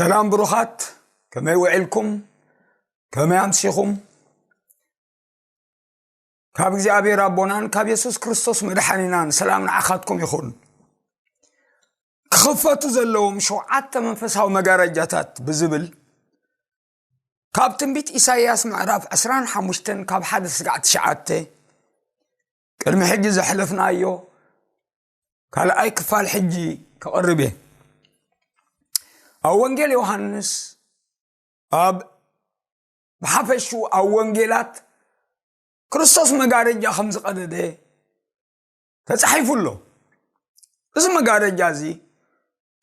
ሰላም ብሩኻት፣ ከመይ ውዒልኩም? ከመይ ኣምሲኹም? ካብ እግዚኣብሔር ኣቦናን ካብ የሱስ ክርስቶስ መድሓኒናን ሰላም ንዓኻትኩም ይኹን። ክኽፈቱ ዘለዎም ሸውዓተ መንፈሳዊ መጋረጃታት ብዝብል ካብ ትንቢት ኢሳይያስ ምዕራፍ ዕስራን ሓሙሽተን ካብ ሓደ ስጋዕ ትሽዓተ ቅድሚ ሕጂ ዘሕለፍናዮ ካልኣይ ክፋል ሕጂ ከቕርብ እየ። ኣብ ወንጌል ዮሃንስ ኣብ ብሓፈሹ ኣብ ወንጌላት ክርስቶስ መጋረጃ ከም ዝቐደደ ተጻሒፉ ኣሎ። እዚ መጋረጃ እዚ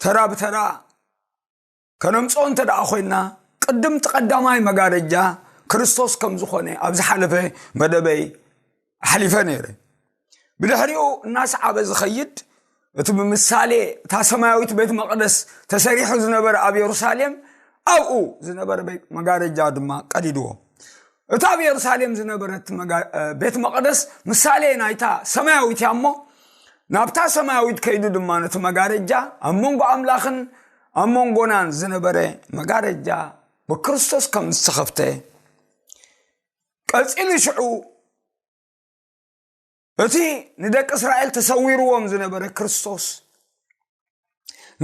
ተራ ብተራ ከነምጽኦ እንተ ደኣ ኮይና፣ ቅድምቲ ቀዳማይ መጋረጃ ክርስቶስ ከም ዝኾነ ኣብ ዝሓለፈ መደበይ ኣሕሊፈ ነይረ። ብድሕሪኡ እናሰዓበ ዝኸይድ እቲ ብምሳሌ እታ ሰማያዊት ቤት መቕደስ ተሰሪሑ ዝነበረ ኣብ የሩሳሌም ኣብኡ ዝነበረ ቤት መጋረጃ ድማ ቀዲድዎ። እታ ኣብ የሩሳሌም ዝነበረት መጋ- ቤት መቕደስ ምሳሌ ናይታ ሰማያዊት እያ እሞ ናብታ ሰማያዊት ከይዱ ድማ ነቲ መጋረጃ ኣብ መንጎ ኣምላኽን ኣብ መንጎናን ዝነበረ መጋረጃ ብክርስቶስ ከም ዝተኸፍተ ቀጺሉ ሽዑ እቲ ንደቂ እስራኤል ተሰዊርዎም ዝነበረ ክርስቶስ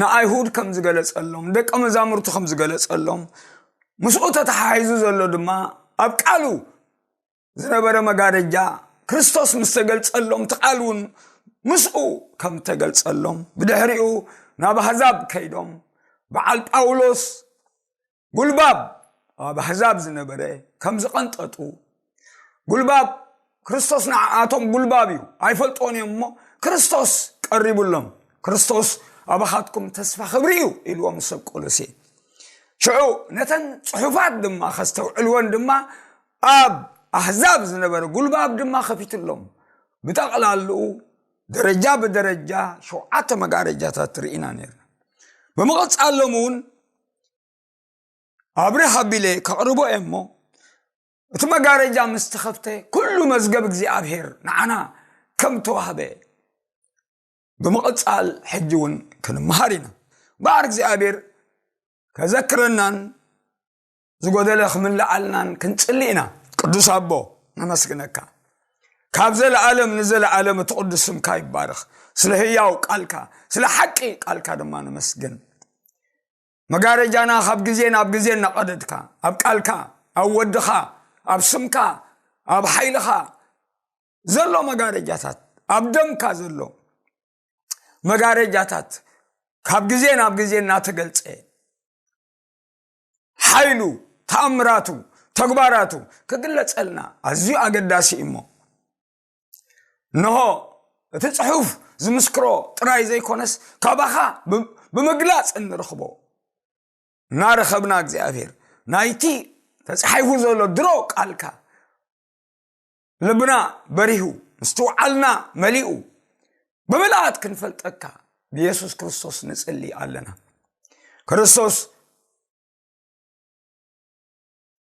ንኣይሁድ ከም ዝገለጸሎም፣ ንደቀ መዛሙርቱ ከም ዝገለጸሎም፣ ምስኡ ተተሓሒዙ ዘሎ ድማ ኣብ ቃሉ ዝነበረ መጋረጃ ክርስቶስ ምስ ተገልጸሎም፣ እቲ ቃል እውን ምስኡ ከም ተገልጸሎም፣ ብድሕሪኡ ናብ ኣህዛብ ከይዶም በዓል ጳውሎስ ጉልባብ ኣብ ኣህዛብ ዝነበረ ከም ዝቐንጠጡ፣ ጉልባብ ክርስቶስ ንዓኣቶም ጉልባብ እዩ፣ ኣይፈልጥዎን እዮም እሞ ክርስቶስ ቀሪቡሎም፣ ክርስቶስ ኣባኻትኩም ተስፋ ክብሪ እዩ ኢልዎም ሰብ ቆሎሴ። ሽዑ ነተን ጽሑፋት ድማ ከስተውዕልወን ድማ ኣብ ኣህዛብ ዝነበረ ጉልባብ ድማ ከፊትሎም፣ ብጠቕላልኡ ደረጃ ብደረጃ ሸውዓተ መጋረጃታት ርኢና ነርና። ብምቕጻሎም እውን ኣብርህ ኣቢለ ከቕርቦ እየ እሞ፣ እቲ መጋረጃ ምስ ተኸፍተ ኩሉ መዝገብ እግዚኣብሔር ንዓና ከም ተዋህበ ብምቕጻል ሕጂ እውን ክንመሃር ኢና። እምበኣር እግዚኣብሔር ከዘክረናን ዝጎደለ ክምልኣልናን ክንጽሊ ኢና። ቅዱስ ኣቦ፣ ነመስግነካ። ካብ ዘለኣለም ንዘለኣለም እቲ ቅዱስ ስምካ ይባረኽ። ስለ ህያው ቃልካ፣ ስለ ሓቂ ቃልካ ድማ ነመስግን። መጋረጃና ካብ ግዜ ናብ ግዜ እናቐደድካ፣ ኣብ ቃልካ፣ ኣብ ወድኻ፣ ኣብ ስምካ፣ ኣብ ሓይልኻ ዘሎ መጋረጃታት፣ ኣብ ደምካ ዘሎ መጋረጃታት ካብ ግዜ ናብ ግዜ እናተገልጸ፣ ሓይሉ፣ ተኣምራቱ፣ ተግባራቱ ክግለጸልና ኣዝዩ ኣገዳሲ እዩ እሞ፣ እንሆ እቲ ጽሑፍ ዝምስክሮ ጥራይ ዘይኮነስ፣ ካባኻ ብ-፣ ብምግላጽ እንረኽቦ እናረኸብና፣ እግዚኣብሔር ናይቲ ተጻሒፉ ዘሎ ድሮ ቃልካ ልብና በሪሁ፣ ምስትውዓልና መሊኡ፣ ብምልኣት ክንፈልጠካ ብየሱስ ክርስቶስ ንጽሊ ኣለና። ክርስቶስ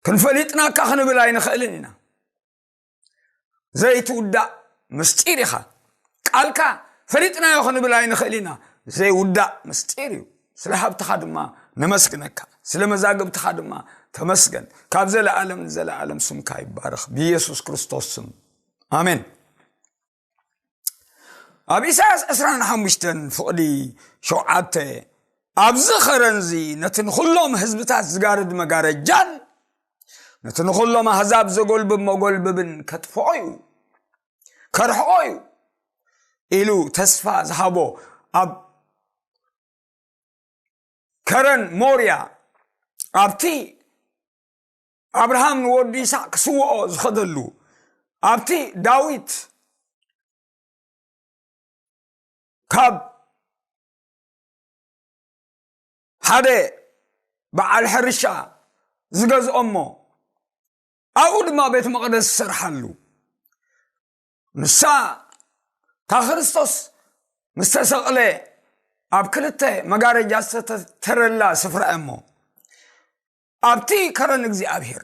ክንፈሊጥናካ ክንብል ኣይንኽእልን ኢና። ዘይትውዳእ ምስጢር ኢኻ። ቃልካ ፈሊጥናዮ ክንብል ኣይንኽእል ኢና። ዘይውዳእ ምስጢር እዩ። ስለ ሃብትኻ ድማ ነመስግነካ፣ ስለ መዛግብትኻ ድማ ተመስገን። ካብ ዘለኣለም ንዘለኣለም ስምካ ይባረኽ፣ ብኢየሱስ ክርስቶስ ስም፣ ኣሜን። ኣብ ኢሳያስ ዕስራን ሓሙሽተን ፍቕዲ ሸውዓተ፣ ኣብዚ ኸረንዚ ነቲ ንኹሎም ህዝብታት ዝጋርድ መጋረጃን ነቲ ንኹሎም ኣህዛብ ዘጎልብብ መጎልብብን ከጥፍኦ እዩ፣ ከርሕቆ እዩ ኢሉ ተስፋ ዝሃቦ፣ ኣብ ከረን ሞርያ፣ ኣብቲ ኣብርሃም ንወዱ ይስሐቅ ክስውኦ ዝኸደሉ፣ ኣብቲ ዳዊት ካብ ሓደ በዓል ሕርሻ ዝገዝኦ እሞ ኣብኡ ድማ ቤት መቕደስ ዝሰርሓሉ፣ ንሳ እታ ክርስቶስ ምስ ተሰቕለ ኣብ ክልተ መጋረጃ ዝተተረላ ስፍራ እሞ፣ ኣብቲ ከረን እግዚኣብሔር፣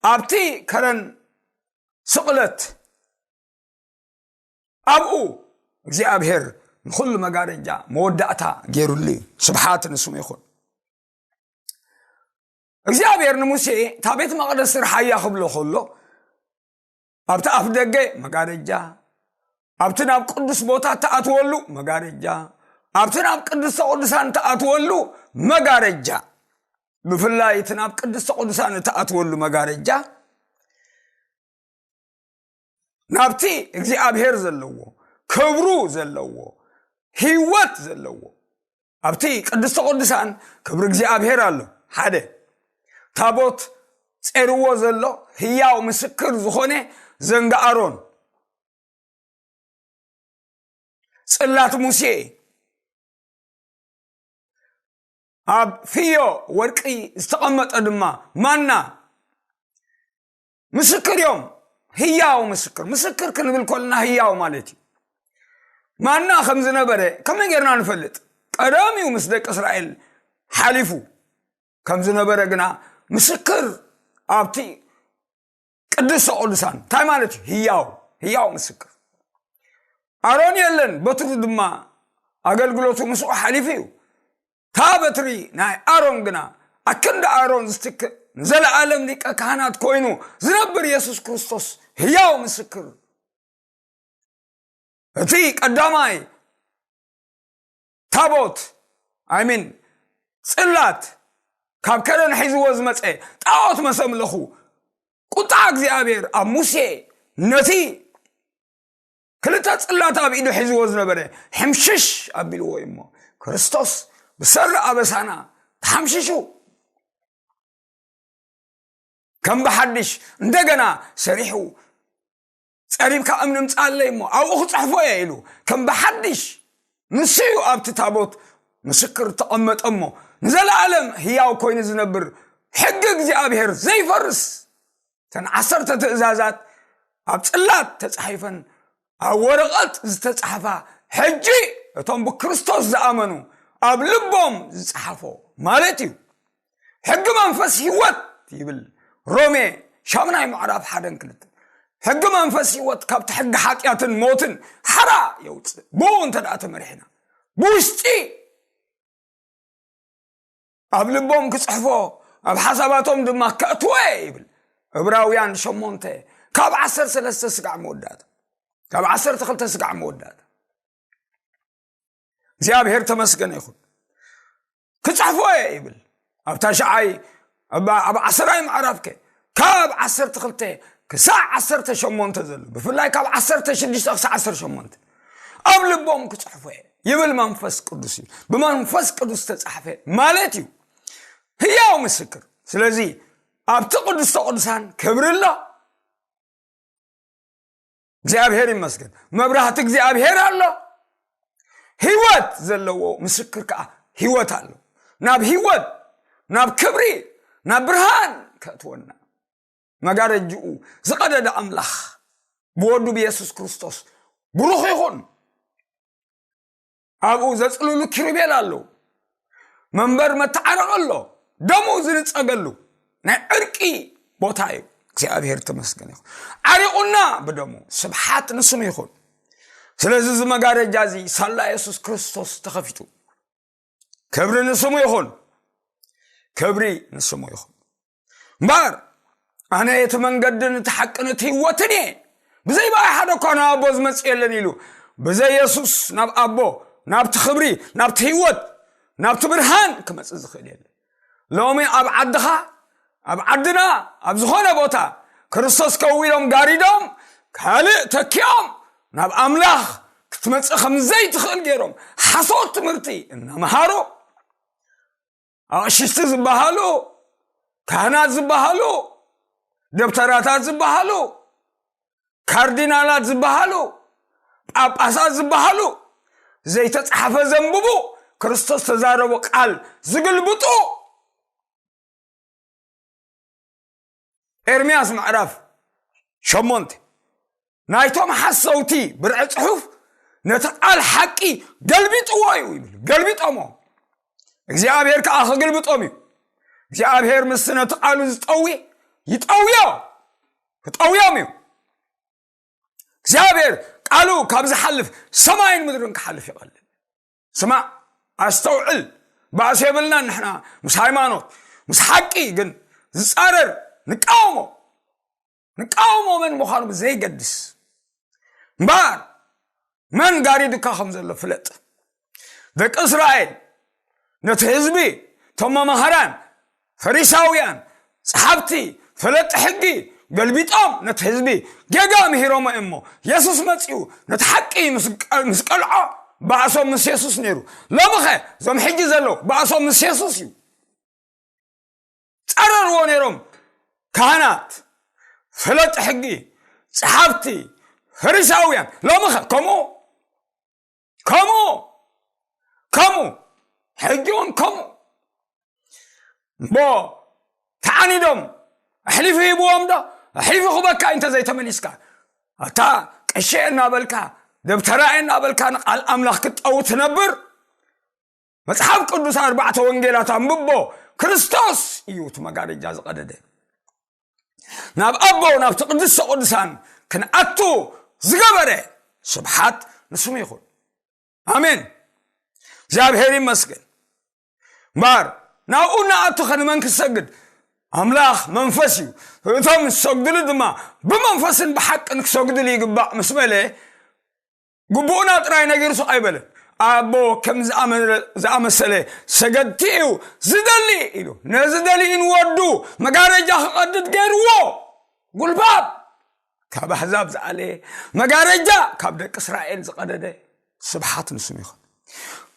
ኣብቲ ከረን ስቕለት፣ ኣብኡ እግዚኣብሔር ንኹሉ መጋረጃ መወዳእታ ገይሩሉ እዩ። ስብሓት ንስሙ ይኹን። እግዚኣብሔር ንሙሴ፣ "እታ ቤት መቕደስ ስርሓያ" ክብሎ ከሎ፣ ኣብቲ ኣፍ ደገ መጋረጃ፣ ኣብቲ ናብ ቅዱስ ቦታ እትኣትወሉ መጋረጃ፣ ኣብቲ ናብ ቅድስተ ቅዱሳን እትኣትወሉ መጋረጃ፣ ብፍላይ እቲ ናብ ቅድስተ ቅዱሳን እትኣትወሉ መጋረጃ፣ ናብቲ እግዚኣብሔር ዘለዎ፣ ክብሩ ዘለዎ፣ ህይወት ዘለዎ፣ ኣብቲ ቅድስተ ቅዱሳን ክብሪ እግዚኣብሔር ኣሎ። ሓደ፣ ታቦት ጸርዎ ዘሎ ህያው ምስክር ዝኾነ ዘንጋ ኣሮን፣ ጽላት ሙሴ፣ ኣብ ፍዮ ወርቂ ዝተቐመጠ ድማ ማና ምስክር እዮም። ህያው ምስክር፣ ምስክር ክንብል ከለና ህያው ማለት እዩ። ማና ከም ዝነበረ ከመይ ጌርና ንፈልጥ? ቀደም እዩ ምስ ደቂ እስራኤል ሓሊፉ ከም ዝነበረ ግና፣ ምስክር ኣብቲ ቅድስተ ቅዱሳን እንታይ ማለት እዩ? ህያው፣ ህያው ምስክር። ኣሮን የለን፣ በትሩ ድማ ኣገልግሎቱ ምስኡ ሓሊፉ እዩ። እታ በትሪ ናይ ኣሮን ግና ኣክንዲ ኣሮን ዝትክእ፣ ንዘለኣለም ሊቀ ካህናት ኮይኑ ዝነብር የሱስ ክርስቶስ ህያው ምስክር። እቲ ቀዳማይ ታቦት፣ I mean፣ ጽላት ካብ ከረን ሒዝዎ ዝመጸ ጣዖት መሰምለኹ፣ ቁጣ እግዚኣብሔር ኣብ ሙሴ፣ ነቲ ክልተ ጽላት ኣብ ኢዱ ሒዝዎ ዝነበረ ሕምሽሽ ኣቢልዎ እዩ እሞ፣ ክርስቶስ ብሰሪ ኣበሳና ተሓምሽሹ፣ ከም ብሓድሽ እንደገና ሰሪሑ፣ "ጸሪብካ እምኒ ምጻለይ እሞ ኣብኡ ክጽሕፎ እየ" ኢሉ፣ ከም ብሓድሽ ንሱ እዩ ኣብቲ ታቦት ምስክር ተቐመጠ እሞ፣ ንዘለኣለም ህያው ኮይኑ ዝነብር፣ ሕጊ እግዚኣብሔር ዘይፈርስ። እተን ዓሰርተ ትእዛዛት ኣብ ጽላት ተጻሒፈን፣ ኣብ ወረቐት ዝተጻሕፋ፣ ሕጂ እቶም ብክርስቶስ ዝኣመኑ ኣብ ልቦም ዝጸሓፎ ማለት እዩ። ሕጊ መንፈስ ህይወት ይብል ሮሜ ሻምናይ ምዕራፍ ሓደን ክልተን። ሕጊ መንፈስ ህይወት ካብቲ ሕጊ ሓጢኣትን ሞትን ሓራ የውጽእ። ብኡ እንተ ደኣ ተመሪሕና፣ ብውሽጢ ኣብ ልቦም ክጽሕፎ፣ ኣብ ሓሳባቶም ድማ ከእትዎ እየ ይብል። ዕብራውያን ሸሞንተ ካብ ዓሰርተ ሰለስተ ስጋዕ መወዳእታ፣ ካብ ዓሰርተ ክልተ ስጋዕ መወዳእታ። እግዚኣብሔር ተመስገን ይኹን። ክጽሕፎ እየ ይብል። ኣብ ታሽዓይ፣ ኣብ፣ ኣብ ዓሰራይ ምዕራፍከ ካብ ዓሰርተ ክልተ ክሳዕ ዓሰርተ ሸሞንተ ዘሎ፣ ብፍላይ ካብ ዓሰርተ ሽዱሽተ ክሳዕ ዓሰርተ ሸሞንተ፣ ኣብ ልቦም ክጽሕፎ እየ ይብል መንፈስ ቅዱስ እዩ። ብመንፈስ ቅዱስ ዝተጻሕፈ ማለት እዩ። ህያው ምስክር። ስለዚ ኣብቲ ቅዱስተ ቅዱሳን ክብሪ ኣሎ። እግዚኣብሔር ይመስገን። መብራህቲ እግዚኣብሔር ኣሎ። ህይወት ዘለዎ ምስክር ከዓ ህይወት ኣሎ። ናብ ህይወት፣ ናብ ክብሪ፣ ናብ ብርሃን ከእትወና መጋረጅኡ ዝቐደደ ኣምላኽ ብወዱ ብየሱስ ክርስቶስ ብሩኽ ይኹን። ኣብኡ ዘጽልሉ ኪሩቤል ኣለዉ። መንበር መተዓረቂ ኣሎ። ደሙ ዝንጸገሉ ናይ ዕርቂ ቦታ እዩ። እግዚኣብሔር ተመስገን ይኹን። ዓሪቑና ብደሙ። ስብሓት ንስሙ ይኹን። ስለዚ እዚ መጋረጃ እዚ ሳላ የሱስ ክርስቶስ ተኸፊቱ። ክብሪ ንስሙ ይኹን። ክብሪ ንስሙ ይኹን። እምበኣር ኣነ እቲ መንገድን እቲ ሓቅን እቲ ህይወትን እየ፣ ብዘይ ብኣይ ሓደ እኳ ናብ ኣቦ ዝመጽእ የለን ኢሉ፣ ብዘይ የሱስ ናብ ኣቦ፣ ናብቲ ክብሪ፣ ናብቲ ህይወት፣ ናብቲ ብርሃን ክመጽእ ዝኽእል የለን። ሎሚ ኣብ ዓድኻ፣ ኣብ ዓድና፣ ኣብ ዝኾነ ቦታ ክርስቶስ ከዊሎም ጋሪዶም ካልእ ተኪኦም ናብ ኣምላኽ ክትመጽእ ከም ዘይትኽእል ገይሮም ሓሶት ትምህርቲ እናመሃሩ፣ ኣቕሽሽቲ ዝበሃሉ፣ ካህናት ዝበሃሉ፣ ደብተራታት ዝበሃሉ፣ ካርዲናላት ዝበሃሉ፣ ጳጳሳት ዝበሃሉ፣ ዘይተጻሕፈ ዘንብቡ፣ ክርስቶስ ተዛረቦ ቃል ዝግልብጡ፣ ኤርምያስ ምዕራፍ ሸሞንተ፣ ናይቶም ሓሰውቲ ብርዒ ጽሑፍ ነቲ ቃል ሓቂ ገልቢጥዎ እዩ ይብል። ገልቢጦሞ። እግዚኣብሔር ከኣ ክግልብጦም እዩ። እግዚኣብሔር ምስቲ ነቲ ቃሉ ዝጠዊ ይጠውዮ። ክጠውዮም እዩ። እግዚኣብሔር ቃሉ ካብ ዝሓልፍ ሰማይን ምድርን ክሓልፍ ይቐልል። ስማዕ፣ ኣስተውዕል። ባእሲ የብልናን ንሕና ምስ ሃይማኖት፣ ምስ ሓቂ ግን ዝጻረር ንቃወሞ። ንቃወሞ መን ምዃኑ ዘይገድስ እምበኣር፣ መን ጋሪዱካ ከም ዘሎ ፍለጥ። ደቂ እስራኤል ነቲ ህዝቢ፣ እቶም መማህራን፣ ፈሪሳውያን፣ ጸሓፍቲ፣ ፈለጥቲ ሕጊ ገልቢጦም ነቲ ህዝቢ ጌጋ ምሂሮሞ እሞ፣ የሱስ መጺኡ ነቲ ሓቂ ምስ ቀ-፣ ምስ ቀልዖ፣ ባእሶም ምስ የሱስ ነይሩ። ሎምኸ እዞም ሕጂ ዘለዉ ባእሶም ምስ የሱስ እዩ። ጸረርዎ ነይሮም ካህናት፣ ፈለጥቲ ሕጊ፣ ጸሓፍቲ፣ ፈሪሳውያን። ሎምኸ ከምኡ፣ ከምኡ፣ ከምኡ፣ ሕጂ እውን ከምኡ። እሞ ተዓኒዶም ኣሕሊፉ ሂብዎም ዶ? ኣሕሊፉ ክበካ እንተ ዘይተመሊስካ፣ ኣታ ቀሼ እናበልካ፣ ደብተራኤ እናበልካ ንቃል ኣምላኽ ክትጠው ትነብር። መጽሓፍ ቅዱስ ኣርባዕተ ወንጌላት ኣንብቦ። ክርስቶስ እዩ እቲ መጋረጃ ዝቐደደ። ናብ ኣቦ፣ ናብቲ ቅድስተ ቅዱሳን ክንኣቱ ዝገበረ። ስብሓት ንስሙ ይኹን። ኣሜን። እግዚኣብሔር ይመስገን። እምበኣር ናብኡ እናኣቱ ኸ ንመን ክሰግድ? ኣምላኽ መንፈስ እዩ። እቶም ዝሰግድሉ ድማ ብመንፈስን ብሓቅን ክሰግድሉ ይግባእ ምስ በለ፣ ግቡእና ጥራይ ነጊሩ ስቕ ኣይበለን። ኣቦ ከም ዝኣመ-፣ ዝኣመሰለ ሰገድቲ እዩ ዝደሊ ኢሉ። ነዚ ደልዩ ንወዱ መጋረጃ ክቐድድ ገይርዎ። ጉልባብ ካብ ኣሕዛብ ዝኣለየ፣ መጋረጃ ካብ ደቂ እስራኤል ዝቐደደ። ስብሓት ንስሙ ይኹን።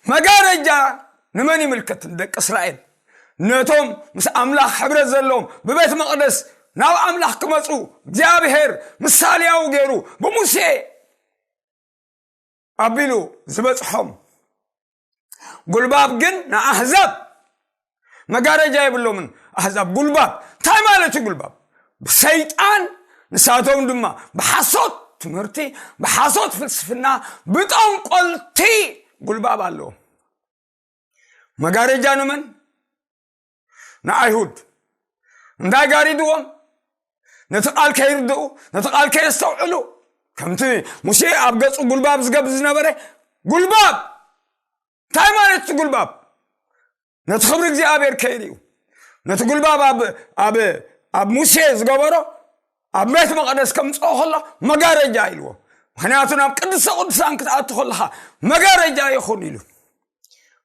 መጋረጃ ንመን ይምልከት? ንደቂ እስራኤል፣ ነቶም ምስ ኣምላኽ ሕብረት ዘለዎም፣ ብቤት መቕደስ ናብ ኣምላኽ ክመጹ እግዚኣብሔር ምሳሌያዊ ገይሩ ብሙሴ ኣቢሉ ዝበጽሖም። ጉልባብ ግን ንኣህዛብ መጋረጃ የብሎምን። ኣህዛብ ጉልባብ እንታይ ማለት እዩ? ጉልባብ ብሰይጣን፣ ንሳቶም ድማ ብሓሶት ትምህርቲ፣ ብሓሶት ፍልስፍና፣ ብጠንቆልቲ ጉልባብ ኣለዎም። መጋረጃ ንመን? ንኣይሁድ። እንታይ ጋሪድዎም? ነቲ ቃል ከይርድኡ፣ ነቲ ቃል ከየስተውዕሉ፣ ከምቲ ሙሴ ኣብ ገጹ ጉልባብ ዝገብር ዝነበረ። ጉልባብ እንታይ ማለት እቲ ጉልባብ? ነቲ ክብሪ እግዚኣብሔር ከይርእዩ፣ ነቲ ጉልባብ ኣብ፣ ኣብ፣ ኣብ ሙሴ ዝገበሮ ኣብ ቤት መቕደስ ከምጽኦ ከሎ መጋረጃ ኢልዎ። ምኽንያቱ ናብ ቅድስተ ቅዱሳን ክትኣቱ ከለኻ መጋረጃ ይኹን ኢሉ።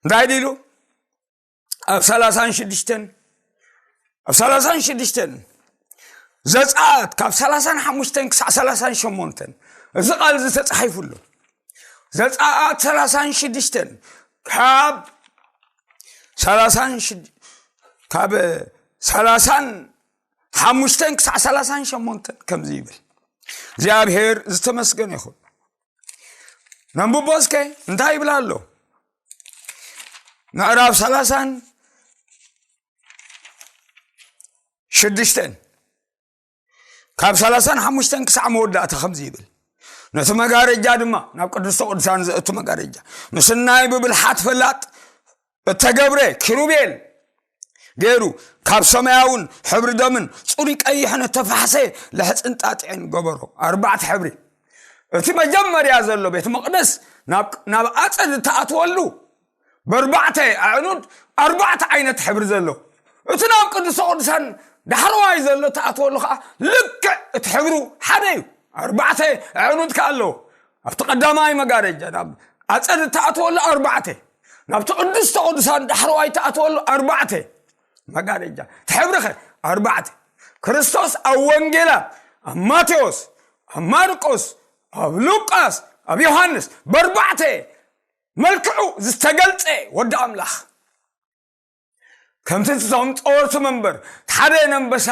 እንታይ ኢሉ? ኣብ ሰላሳን ሽዱሽተን፣ ኣብ ሰላሳን ሽዱሽተን፣ ዘጸኣት ካብ ሰላሳን ሓሙሽተን ክሳዕ ሰላሳን ሸሞንተን፣ እዚ ቃል እዚ ተጻሒፉ ኣሎ። ዘጸኣት ሰላሳን ሽዱሽተን፣ ካብ ሰላሳን ሽድ-፣ ካብ ሰላሳን ሓሙሽተን ክሳዕ ሰላሳን ሸሞንተን ከምዚ ይብል። እግዚኣብሔር ዝተመስገነ ይኹን። ነንብቦ እስከ እንታይ ይብል ኣሎ? ምዕራፍ ሰላሳን ሽዱሽተን፣ ካብ ሰላሳን ሓሙሽተን ክሳዕ መወዳእታ ከምዚ ይብል። ነቲ መጋረጃ ድማ፣ ናብ ቅድስተ ቅዱሳን ዘእቱ መጋረጃ፣ ምስናይ ብብልሓት ፈላጥ እተገብረ ኪሩቤል ገይሩ፣ ካብ ሰማያውን ሕብሪ ደምን ጽሩይ ቀይሕን እተፋሕሰ ለሕጽን ጣጥዕን ገበሮ። ኣርባዕተ ሕብሪ። እቲ መጀመርያ ዘሎ ቤት መቕደስ ናብ፣ ናብ ኣጸድ እተኣትወሉ ብኣርባዕተ ኣዕኑድ ኣርባዕተ ዓይነት ሕብሪ ዘሎ። እቲ ናብ ቅዱስ ቅዱሳን ዳሕረዋይ ዘሎ እተኣትወሉ ኸዓ ልክዕ እቲ ሕብሩ ሓደ እዩ። ኣርባዕተ ኣዕኑድ ከኣ ኣለዎ። ኣብቲ ቀዳማይ መጋረጃ ናብ ኣጸድ እተኣትወሉ ኣርባዕተ፣ ናብቲ ቅዱስ ቅዱሳን ዳሕረዋይ እተኣትወሉ ኣርባዕተ መጋረጃ። እቲ ሕብሪ ኸ ኣርባዕተ። ክርስቶስ ኣብ ወንጌላት፣ ኣብ ማቴዎስ፣ ኣብ ማርቆስ፣ ኣብ ሉቃስ፣ ኣብ ዮሃንስ ብኣርባዕተ መልክዑ ዝተገልጸ ወዲ ኣምላኽ። ከምቲ እቶም ጸወርቲ መንበር፣ ሓደ ነንበሳ፣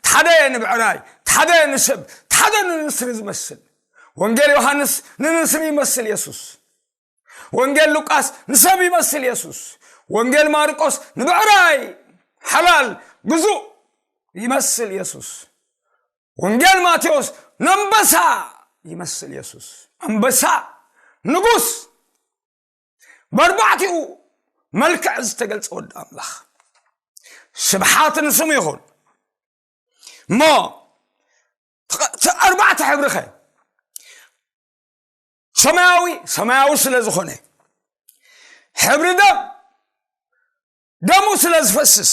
ሓደ ንብዕራይ፣ ሓደ ንሰብ፣ ሓደ ንንስሪ ዝመስል። ወንጌል ዮሃንስ ንንስሪ ይመስል የሱስ። ወንጌል ሉቃስ ንሰብ ይመስል የሱስ። ወንጌል ማርቆስ ንብዕራይ ሓላል ግዙእ ይመስል የሱስ። ወንጌል ማቴዎስ ነንበሳ ይመስል የሱስ። ኣንበሳ፣ ንጉስ፣ በርባዕቲኡ መልክዕ ዝተገልጸ ወዲ ኣምላኽ። ስብሓት ንስሙ ይኹን። እሞ እቲ ኣርባዕተ ሕብሪ ኸ? ሰማያዊ፣ ሰማያዊ ስለ ዝኾነ፣ ሕብሪ ደም፣ ደሙ ስለ ዝፈስስ፣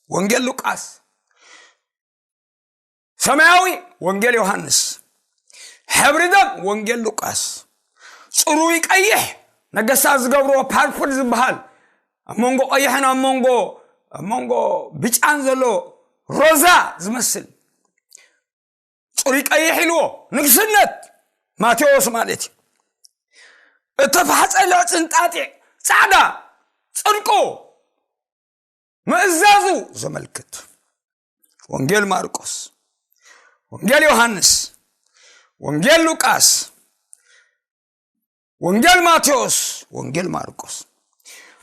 ወንጌል ሉቃስ፣ ሰማያዊ ወንጌል ዮሃንስ፣ ሕብሪ ደም ወንጌል ሉቃስ፣ ጽሩይ ቀይሕ ነገስታት ዝገብርዎ ፓርፕል ዝበሃል፣ ኣብ መንጎ ቀይሕን ኣብ መንጎ ኣብ መንጎ ብጫን ዘሎ ሮዛ ዝመስል ጽሩይ ቀይሕ ኢልዎ፣ ንግስነት ማቴዎስ ማለት እዩ። እተፋሕጸ ልሕጽንጣጢዕ ጻዕዳ፣ ጽድቁ ምእዛዙ ዘመልክት። ወንጌል ማርቆስ፣ ወንጌል ዮሃንስ፣ ወንጌል ሉቃስ፣ ወንጌል ማቴዎስ፣ ወንጌል ማርቆስ።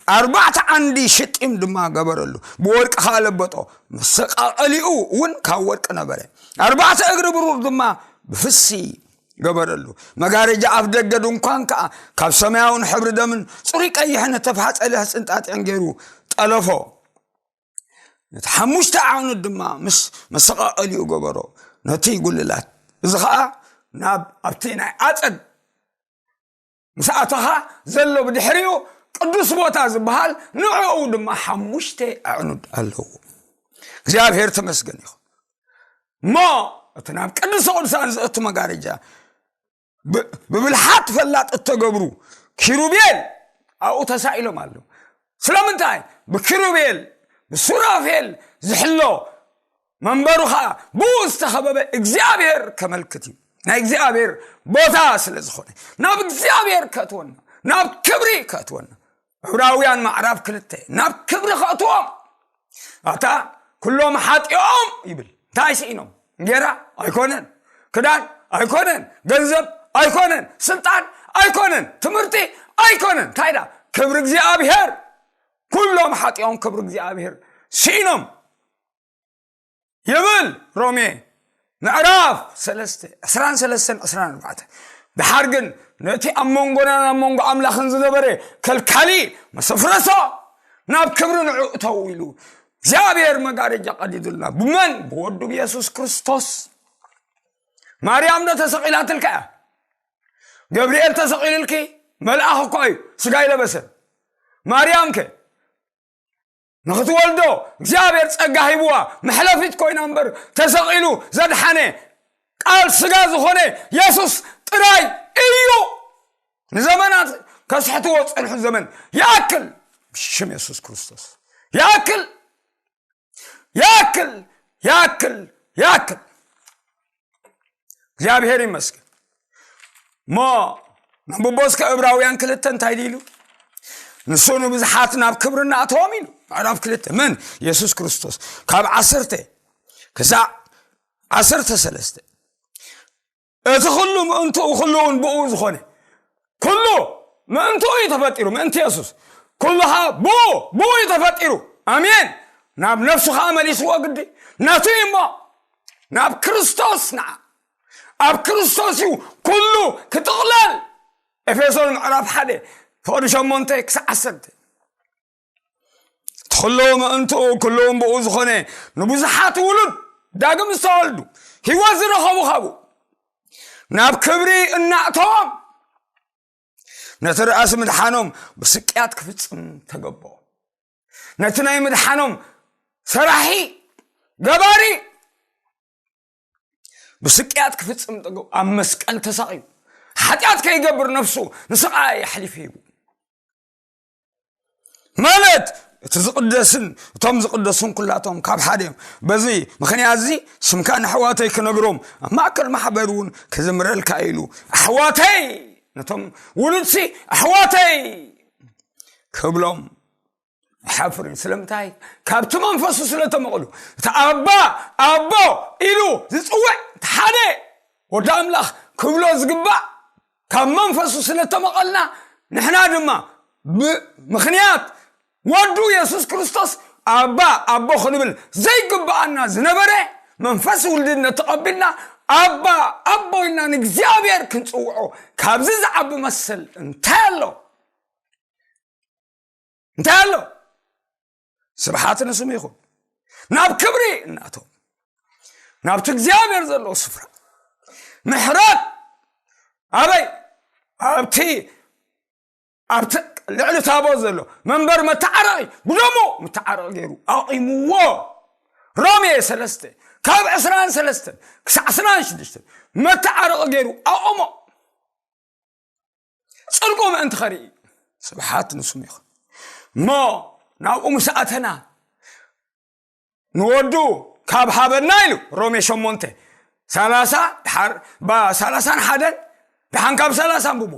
ኣርባዕተ ዓንዲ ሽጢም ድማ ገበረሉ፣ ብወርቂ ኸኣ ለበጦ። መሰቃቐሊኡ እውን ካብ ወርቂ ነበረ። ኣርባዕተ እግሪ ብሩር ድማ ብፍሲ ገበረሉ። መጋረጃ ኣፍ ደገ ድንኳን ከኣ ካብ ሰማያውን ሕብሪ ደምን ጽሩይ ቀይሕን እተፋሕጸ ልሕጽንጣጢዕን ገይሩ ጠለፎ። ነቲ ሓሙሽተ ኣዕኑድ ድማ ምስ መሰቃቐሊኡ ገበሮ፣ ነቲ ጉልላት። እዚ ኸኣ ናብ ኣብቲ ናይ ኣጸድ ምስ ኣተኻ ዘሎ ብድሕሪኡ ቅዱስ ቦታ ዝበሃል፣ ንዕኡ ድማ ሓሙሽተ ኣዕኑድ ኣለዎ። እግዚኣብሔር ተመስገን ይኹን። እሞ እቲ ናብ ቅዱስ ቅዱሳን ዘእቱ መጋረጃ ብ-፣ ብብልሓት ፈላጥ እተገብሩ ኪሩቤል ኣብኡ ተሳኢሎም ኣለዉ። ስለምንታይ? ብኪሩቤል፣ ብሱራፌል ዝሕሎ መንበሩ ኸኣ ብኡ ዝተኸበበ እግዚኣብሔር ከመልክት እዩ። ናይ እግዚኣብሔር ቦታ ስለ ዝኾነ፣ ናብ እግዚኣብሔር ከእትወና፣ ናብ ክብሪ ከእትወና። ዕብራውያን ማዕራፍ ክልተ፣ ናብ ክብሪ ከእትዎም። ኣታ ኩሎም ሓጢኦም ይብል። እንታይ ስኢኖም? እንጌራ ኣይኮነን፣ ክዳን ኣይኮነን፣ ገንዘብ ኣይኮነን፣ ስልጣን ኣይኮነን፣ ትምህርቲ ኣይኮነን። እንታይ ዳ? ክብሪ እግዚኣብሔር። ኩሎም ሓጢኦም ክብሪ እግዚኣብሔር ስኢኖም ይብል ሮሜ ምዕራፍ ሰለስተ፣ ዕስራን ሰለስተን ዕስራን ኣርባዕተን። ደሓር ግን ነቲ ኣብ መንጎናን ኣብ መንጎ ኣምላኽን ዝነበረ ከልካሊ መሰፍረሶ፣ ናብ ክብሪ ንዑ እተው ኢሉ እግዚኣብሔር መጋረጃ ቀዲዱልና። ብመን? ብወዱ ብየሱስ ክርስቶስ። ማርያም ዶ ተሰቒላትልካ እያ? ገብርኤል ተሰቒሉልኪ? መልኣኽ እኮ እዩ ስጋ ይለበሰ። ማርያም ከ ንኽትወልዶ እግዚኣብሔር ጸጋ ሂብዋ፣ መሕለፊት ኮይና እምበር፣ ተሰቒሉ ዘድሓነ ቃል ስጋ ዝኾነ የሱስ ጥራይ እዩ። ንዘመናት ከስሕትዎ ጸንሑ ዘመን ይኣክል፣ ብሽም የሱስ ክርስቶስ ይኣክል፣ ይኣክል፣ ይኣክል፣ ይኣክል። እግዚኣብሔር ይመስገን። እሞ ነንብቦ እስከ ዕብራውያን ክልተ እንታይ ኢሉ? ንሱ ንብዙሓት ናብ ክብሪ እናእተዎም ኢሉ። ምዕራፍ ክልተ መን? የሱስ ክርስቶስ። ካብ ዓሰርተ ክሳዕ ዓሰርተ ሰለስተ። እቲ ኩሉ ምእንትኡ፣ ኩሉ እውን ብኡ ዝኾነ፣ ኩሉ ምእንትኡ እዩ ተፈጢሩ፣ ምእንቲ የሱስ። ኩሉ ኸዓ ብኡ፣ ብኡ እዩ ተፈጢሩ። ኣሜን። ናብ ነፍሱ ኸዓ መሊስዎ ግዲ። ናቱ እዩ እሞ፣ ናብ ክርስቶስ ንዓ። ኣብ ክርስቶስ እዩ ኩሉ ክጥቕለል። ኤፌሶን ምዕራፍ ሓደ ፍቕዲ ሸሞንተ ክሳዕ ዓሰርተ። እቲ ኩሉ ምእንትኡ፣ ኩሉ እውን ብኡ ዝኾነ፣ ንብዙሓት ውሉድ ዳግም ዝተወልዱ፣ ህይወት ዝረኸቡ ኸቡ፣ ናብ ክብሪ እናእተዎም፣ ነቲ ርኣሲ ምድሓኖም ብስቅያት ክፍጽም ተገቦ። ነቲ ናይ ምድሓኖም ሰራሒ፣ ገባሪ፣ ብስቅያት ክፍጽም ተገቦ። ኣብ መስቀል ተሳቒዩ፣ ሓጢኣት ከይገብር ነፍሱ ንስቓይ ኣሕሊፉ ሂቡ። ማለት እቲ ዝቕደስን እቶም ዝቕደሱን ኩላቶም ካብ ሓደ እዮም። በዚ ምኽንያት እዚ ስምካ ንኣሕዋተይ ክነግሮም ኣብ ማእከል ማሕበር እውን ክዝምረልካ ኢሉ፣ ኣሕዋተይ፣ ነቶም ውሉድሲ ኣሕዋተይ ክብሎም ኣይሓፍርን። ስለምንታይ? ካብቲ መንፈሱ ስለ ተመቕሉ። እቲ ኣባ፣ ኣቦ ኢሉ ዝጽውዕ እቲ ሓደ ወዲ ኣምላኽ ክብሎ ዝግባእ ካብ መንፈሱ ስለ ተመቐልና፣ ንሕና ድማ ብምኽንያት ወዱ የሱስ ክርስቶስ ኣባ፣ ኣቦ ክንብል ዘይግብኣና ዝነበረ መንፈስ ውልድነት ተቐቢልና ኣባ፣ ኣቦ ኢልና ንእግዚኣብሔር ክንጽውዖ ካብዚ ዝዓቢ መሰል እንታይ ኣሎ? እንታይ ኣሎ? ስብሓት ንስሙ ይኹን። ናብ ክብሪ እናእተው፣ ናብቲ እግዚኣብሔር ዘለዎ ስፍራ ምሕረት ኣበይ? ኣብቲ፣ ኣብቲ ልዕሊ ታቦት ዘሎ መንበር መተዓረቒ ብደሙ መተዓረቒ ገይሩ ኣቑምዎ። ሮሜ ሰለስተ ካብ ዕስራን ሰለስተን ክሳዕ ዕስራን ሽዱሽተን መተዓረቒ ገይሩ ኣቑሞ። ጽድቁ ምእንቲ ኸርኢ ስብሓት ንስሙ ይኹን። እሞ ናብኡ ምስ ኣተና ንወዱ ካብ ሃበና ኢሉ ሮሜ ሸሞንተ ሰላሳ ድሓር ሰላሳን ሓደን ድሓን ካብ ሰላሳ ኣንብቦ።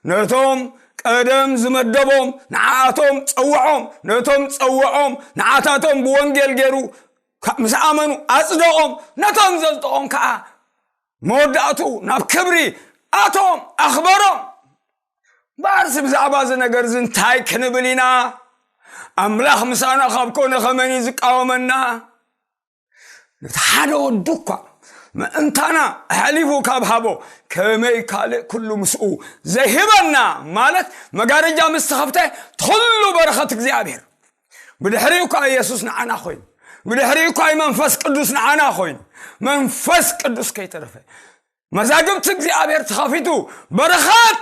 ነቶም ቀደም ዝመደቦም ንዓኣቶም ጸውዖም፣ ነቶም ጸውዖም ንዓታቶም ብወንጌል ገይሩ ምስ ኣመኑ ኣጽደቖም፣ ነቶም ዘጽደቖም ከኣ መወዳእቱ ናብ ክብሪ ኣቶም ኣኽበሮም። እምበኣርሲ ብዛዕባ እዚ ነገር እዚ እንታይ ክንብል ኢና? ኣምላኽ ምሳና ካብ ኮነ ከመን እዩ ዝቃወመና? ነቲ ሓደ ወዱ እኳ ምእንታና ኣሕሊፉ ካብ ሃቦ ከመይ ካልእ ኩሉ ምስኡ ዘይህበና? ማለት መጋረጃ ምስ ተኸፍተ ኩሉ በረኸት እግዚኣብሔር ብድሕሪኡ እኳ ኢየሱስ ንዓና ኮይኑ፣ ብድሕሪኡ እኳ መንፈስ ቅዱስ ንዓና ኮይኑ፣ መንፈስ ቅዱስ ከይተረፈ መዛግብቲ እግዚኣብሔር ተኸፊቱ በረኸት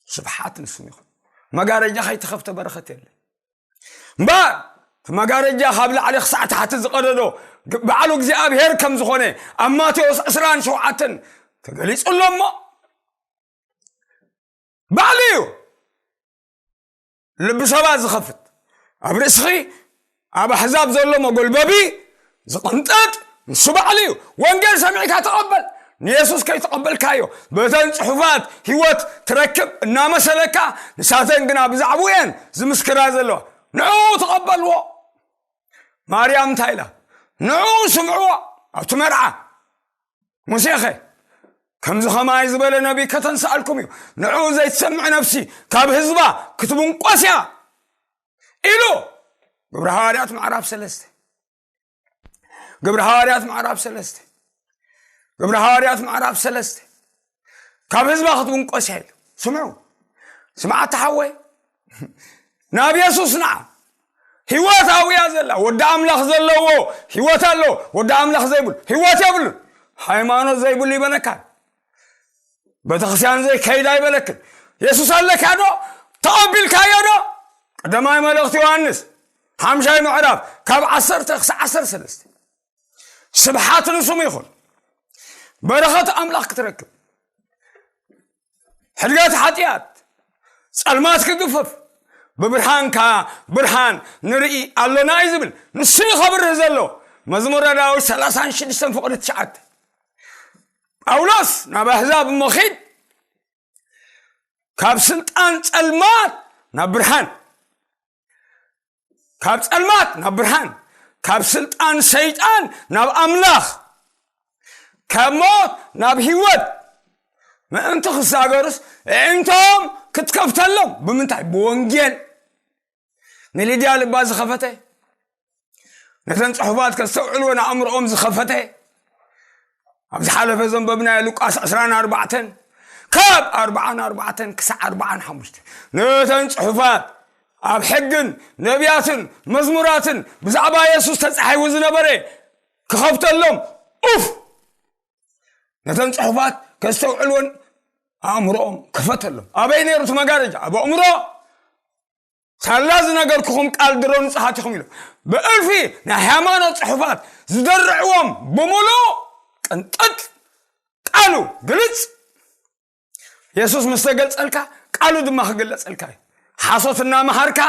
ስብሓት ንስሙ ይኹን። መጋረጃ ከይተኸፍተ በረኸት የለን። እምበኣር እቲ መጋረጃ ካብ ላዕሊ ክሳዕ ታሕቲ ዝቐደዶ ባዕሉ እግዚኣብሔር ከም ዝኾነ ኣብ ማቴዎስ ዕስራን ሸውዓተን ተገሊጹ ኣሎ። እሞ ባዕሉ እዩ ልቢ ሰባት ዝኸፍት። ኣብ ርእስኺ ኣብ ኣሕዛብ ዘሎ መጎልበቢ ዝቕንጥጥ ንሱ ባዕሉ እዩ። ወንጌል ሰሚዕካ ተቐበል። ንየሱስ ከይተቐበልካዮ በተን ጽሑፋት ህይወት ትረክብ እናመሰለካ፣ ንሳተን ግና ብዛዕባኡ እየን ዝምስክራ ዘለዋ። ንዕኡ ተቐበልዎ። ማርያም እንታይ ኢላ? ንዕኡ ስምዕዎ ኣብቲ መርዓ። ሙሴኸ ከምዚ ኸማይ ዝበለ ነቢይ ከተንስኣልኩም እዩ። ንዕኡ ዘይትሰምዕ ነፍሲ ካብ ህዝባ ክትብንቆስ እያ ኢሉ። ግብሪ ሃዋርያት ምዕራፍ ሰለስተ። ግብሪ ሃዋርያት ምዕራፍ ሰለስተ። ግብሪ ሃዋርያት ምዕራፍ ሰለስተ። ካብ ህዝባ ክትብንቆስ እያ ኢሉ። ስምዑ። ስምዓት ሓወይ። ናብ የሱስ ንዓ። ህይወት ኣብያ ዘላ። ወዲ ኣምላኽ ዘለዎ ህይወት ኣሎ። ወዲ ኣምላኽ ዘይብሉ ህይወት የብሉን። ሃይማኖት ዘይብሉ ይበለካ። ቤተክርስትያን ዘይከይድ ኣይበለክን። የሱስ ኣለካ ዶ? ተቐቢልካዮ ዶ? ቀዳማይ መልእኽቲ ዮሃንስ ሓምሻይ ምዕራፍ ካብ ዓሰርተ ክሳዕ ዓሰርተ ሰለስተ። ስብሓት ንስሙ ይኹን። በረኸት ኣምላኽ ክትረክብ፣ ሕድገት ሓጢኣት፣ ጸልማት ክግፈፍ፣ ብብርሃንካ ብርሃን ንርኢ ኣሎና እዩ ዝብል። ንሱ እዩ ከብርህ ዘሎ። መዝሙረ ዳዊት ሰላሳን ሽዱሽተን ፍቕሪ ትሽዓተ። ጳውሎስ ናብ ኣህዛብ እሞ ኺድ፣ ካብ ስልጣን ጸልማት ናብ ብርሃን፣ ካብ ጸልማት ናብ ብርሃን፣ ካብ ስልጣን ሰይጣን ናብ ኣምላኽ፣ ካብ ሞት ናብ ህይወት ምእንቲ ክሳገሩስ ኣዒንቶም ክትከፍተሎም። ብምንታይ? ብወንጌል። ንሊድያ ልባ ዝኸፈተ፣ ነተን ጽሑፋት ከስተውዕልወን ኣእምሮኦም ዝኸፈተ፣ ኣብ ዝሓለፈ ዘንበብናዮ ሉቃስ ዕስራን ኣርባዕተን ካብ ኣርባዓን ኣርባዕተን ክሳዕ ኣርባዓን ሓሙሽተ፣ ነተን ጽሑፋት ኣብ ሕግን ነቢያትን መዝሙራትን ብዛዕባ የሱስ ተጻሒፉ ዝነበረ ክኸፍተሎም፣ ኡፍ፣ ነተን ጽሑፋት ከስተውዕልወን ኣእምሮኦም ክፈተሎም። ኣበይ ነይሩ እቲ መጋረጃ? ኣብ ኣእምሮ። ሳላ ዝነገርኩኹም ቃል ድሮ ንጹሃት ኢኹም ኢሉ። ብእልፊ ናይ ሃይማኖት ጽሑፋት ዝደርዕዎም ብምሉእ ቅንጥጥ፣ ቃሉ ግልጽ። የሱስ ምስ ተገልጸልካ ቃሉ ድማ ክግለጸልካ እዩ። ሓሶት እናመሃርካ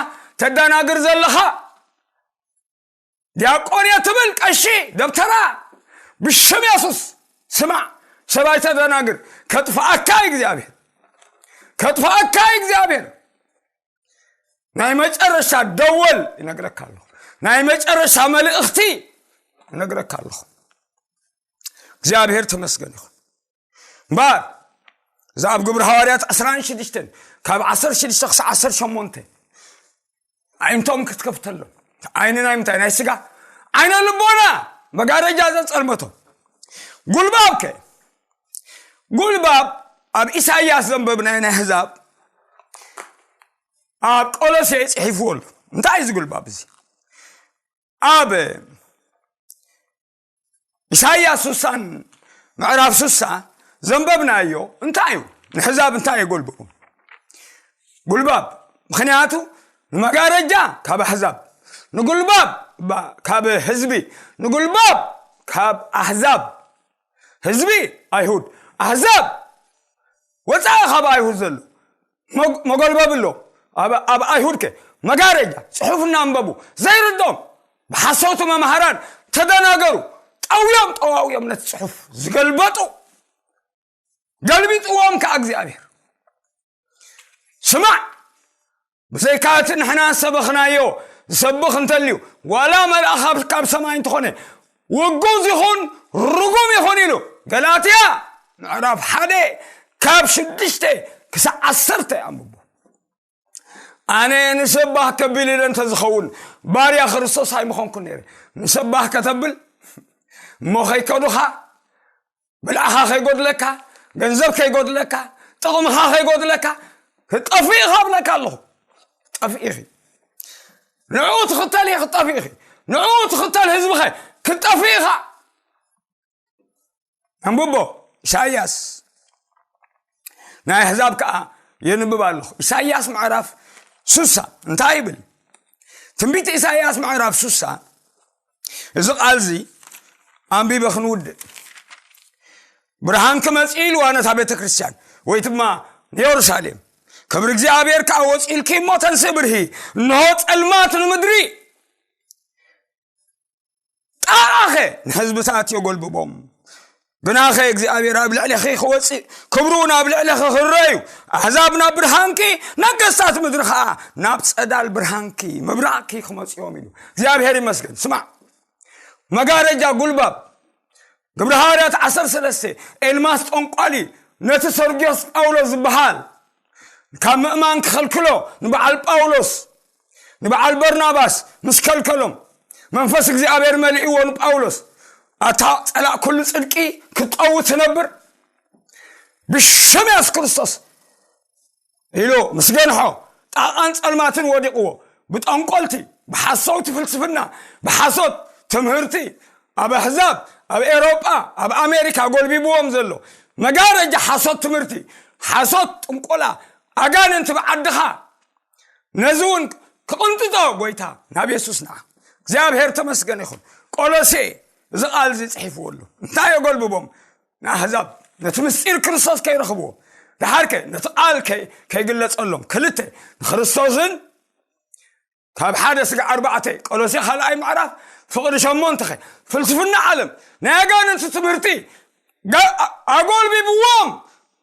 ተደናግር ዘለኻ፣ ዲያቆን እየ ትብል ቀሺ ደብተራ፣ ብሽም የሱስ ስማዕ፣ ሰብ ኣይተደናግር። ከጥፍኣካ እዩ እግዚኣብሔር፣ ከጥፍኣካ እዩ እግዚኣብሔር። ናይ መጨረሻ ደወል ይነግረካ ኣለኹ። ናይ መጨረሻ መልእኽቲ ይነግረካ ኣለኹ። እግዚኣብሔር ተመስገን ይኹን። እምበኣር እዛ ኣብ ግብሪ ሃዋርያት ዕስራን ሽዱሽተን ካብ ዓሰርተ ሽዱሽተ ክሳብ ዓሰርተ ሸሞንተ ኣዒንቶም ክትከፍተሎም። ዓይኒ ናይ ምንታይ? ናይ ስጋ። ዓይነ ልቦና መጋረጃ ዘጸልመቶም። ጉልባብ ከ? ጉልባብ ኣብ ኢሳይያስ ዘንበብናዮ ናይ ኣህዛብ ኣብ ቆሎሴ ጽሒፍዎ ኣሎ። እንታይ እዩ እዚ ጉልባብ እዚ? ኣብ ኢሳይያስ ሱሳን ምዕራፍ ሱሳ ዘንበብናዮ እንታይ እዩ? ንሕዛብ እንታይ እዩ ጎልብቡ? ጉልባብ። ምኽንያቱ ንመጋረጃ ካብ ኣሕዛብ፣ ንጉልባብ ባ- ካብ ህዝቢ ንጉልባብ ካብ ኣሕዛብ፣ ህዝቢ ኣይሁድ፣ ኣሕዛብ ወፃኢ ካብ ኣይሁድ ዘሎ መግ- መጎልበብ ኣሎ። ኣብ ኣብ ኣይሁድ ከ መጋረጃ ጽሑፍ እናንበቡ ዘይርዶም ብሓሰውቲ መምሃራን ተደናገሩ። ጠውዮም ጠዋውዮም ነቲ ጽሑፍ ዝገልበጡ፣ ገልቢጥዎም ከዓ እግዚኣብሔር። ስማዕ፣ ብዘይካ እቲ ንሕና ሰበኽናዮ ዝሰብኽ እንተልዩ፣ ዋላ መልኣኽ ካብ ሰማይ እንተኾነ፣ ውጉዝ ይኹን ርጉም ይኹን ኢሉ። ገላትያ ምዕራፍ ሓደ ካብ ሽዱሽተ ክሳዕ ዓሰርተ ኣንብቦ። ኣነ ንሰባህ ከብል ኢለ እንተዝኸውን ባርያ ክርስቶስ ኣይምኾንኩን ነይረ። ንሰባህ ከተብል እሞ ከይከዱኻ፣ ብልዕኻ ከይጎድለካ፣ ገንዘብ ከይጎድለካ፣ ጥቕምኻ ከይጎድለካ፣ ክጠፍእ ኢኻ እብለካ ኣለኹ። ክጠፍእ ኢኺ። ንዕኡ ትኽተል ኢኺ፣ ክጠፍእ ኢኺ። ንዕኡ ትኽተል ህዝብኸ ክጠፍእ ኢኻ። ኣንብቦ። ኢሳይያስ ናይ ኣሕዛብ ከዓ የንብብ ኣለኹ። ኢሳይያስ ምዕራፍ ሱሳ እንታይ ይብል? ትንቢት ኢሳይያስ ምዕራፍ ሱሳ፣ እዚ ቃል እዚ ኣንቢበ ክንውድእ። ብርሃን ክመጽእ ኢልዋ ነታ ቤተ ክርስቲያን ወይ ድማ ንየሩሳሌም። ክብሪ እግዚኣብሔር ከዓ ወፂልኪ እሞ ተንስእ ብርሂ፣ እንሆ ጸልማት ንምድሪ ጣቓኸ ንህዝብታት የጎልብቦም። ግናኸ እግዚኣብሔር ኣብ ልዕሌኺ ክወፅእ፣ ክብሩ ናብ ልዕሌኺ ክረዩ፣ ኣሕዛብ ናብ ብርሃንኪ፣ ነገስታት ምድሪ ኸዓ ናብ ጸዳል ብርሃንኪ፣ ምብራቕኪ ክመፅኦም ኢሉ። እግዚኣብሔር ይመስገን። ስማዕ፣ መጋረጃ ጉልባብ ግብሪ ሃዋርያት ዓሰርተ ሰለስተ ኤልማስ ጠንቋሊ ነቲ ሰርጊዮስ ጳውሎስ ዝበሃል ካብ ምእማን ክኸልክሎ ንበዓል ጳውሎስ ንበዓል በርናባስ ምስ ከልከሎም መንፈስ እግዚኣብሔር መሊእዎ ንጳውሎስ ኣታ ጸላእ ኩሉ ጽድቂ ክትጠው ትነብር ብሽም የሱስ ክርስቶስ ኢሉ ምስ ገንሖ ጣቓን ጸልማትን ወዲቕዎ ብጠንቆልቲ ብሓሰውቲ ፍልስፍና ብሓሶት ትምህርቲ ኣብ ኣሕዛብ ኣብ ኤሮጳ ኣብ ኣሜሪካ ጎልቢብዎም ዘሎ መጋረጃ ሓሶት ትምህርቲ ሓሶት ጥንቆላ ኣጋንንቲ ብዓድኻ ነዚ እውን ክቕንጥጦ ጎይታ ናብ የሱስ ንዓ እግዚኣብሔር ተመስገን ይኹን። ቆሎሴ እዚ ቃል እዚ ጽሒፍዎ ኣሎ እንታይ የጎልብቦም ንኣሕዛብ ነቲ ምስጢር ክርስቶስ ከይረኽብዎ ደሓርከ ነቲ ቃል ከይግለጸሎም ክልተ ንክርስቶስን ካብ ሓደ ስጋ ኣርባዕተ ቆሎሴ ካልኣይ ምዕራፍ ፍቕሪ ሸሞንተኸ ፍልስፍና ዓለም ናይ ኣጋንንቲ ትምህርቲ ኣጎልቢብዎም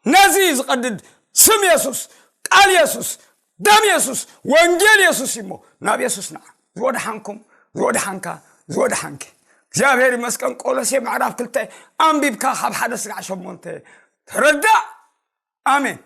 ነዚ ዝቐድድ ስም የሱስ ቃል የሱስ ደም የሱስ ወንጌል የሱስ እሞ ናብ የሱስ ንዓ ዝወድሓንኩም ዝወድሓንካ ዝወድሓንኪ እግዚኣብሔር ይመስገን። ቆሎሴ ምዕራፍ ክልተ ኣንቢብካ ካብ ሓደ ስጋዕ ሸሞንተ ተረዳእ። ኣሜን።